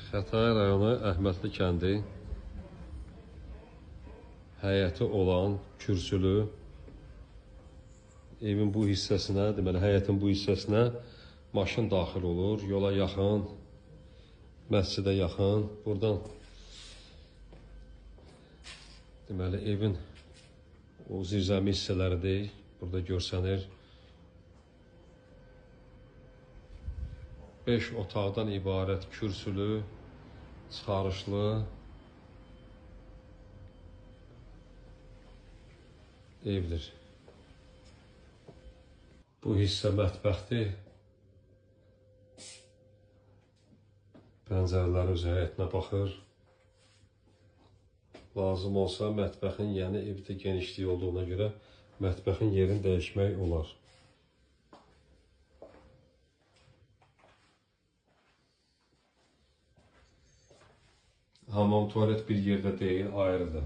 Xətai rayonu Əhmədli kəndi həyəti olan kürsülü evin bu hissəsinə, deməli həyətin bu hissəsinə maşın daxil olur. Yola yaxın, məscidə yaxın. Buradan deməli evin o zirzəmi hissələridir. Burada görsənir. 5 otaqdan ibarət kürsülü, çıxarışlı evdir. Bu hissə mətbəxdir. Pəncərələr öz həyətinə baxır. Lazım olsa mətbəxin, yəni evdə genişliyi olduğuna görə mətbəxin yerini dəyişmək olar. Hamam, tualet bir yerdə deyil, ayrıdır.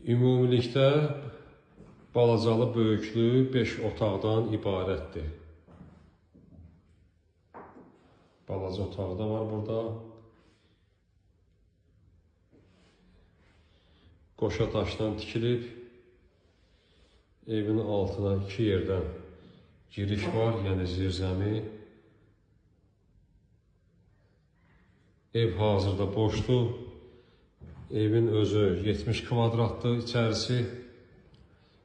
Ümumilikdə balacalı böyüklü 5 otaqdan ibarətdir. Balaca otaq da var burada. Qoşa daşdan tikilib. Evin altına 2 yerdən giriş var, yəni zirzəmi. Ev hazırda boşdur. Evin özü 70 kvadratdır, içərisi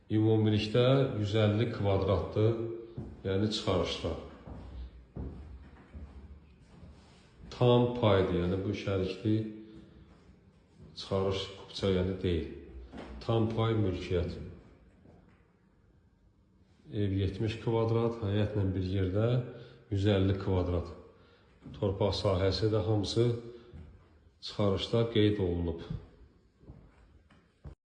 ümumilikdə 150 kvadratdır, yəni çıxarışda. Tam paydır, yəni bu şərikli çıxarış kupça yəni deyil. Tam pay mülkiyyət. Ev 70 kvadrat, həyətlə bir yerdə 150 kvadrat. Torpaq sahəsi də hamısı çıxarışda qeyd olunub.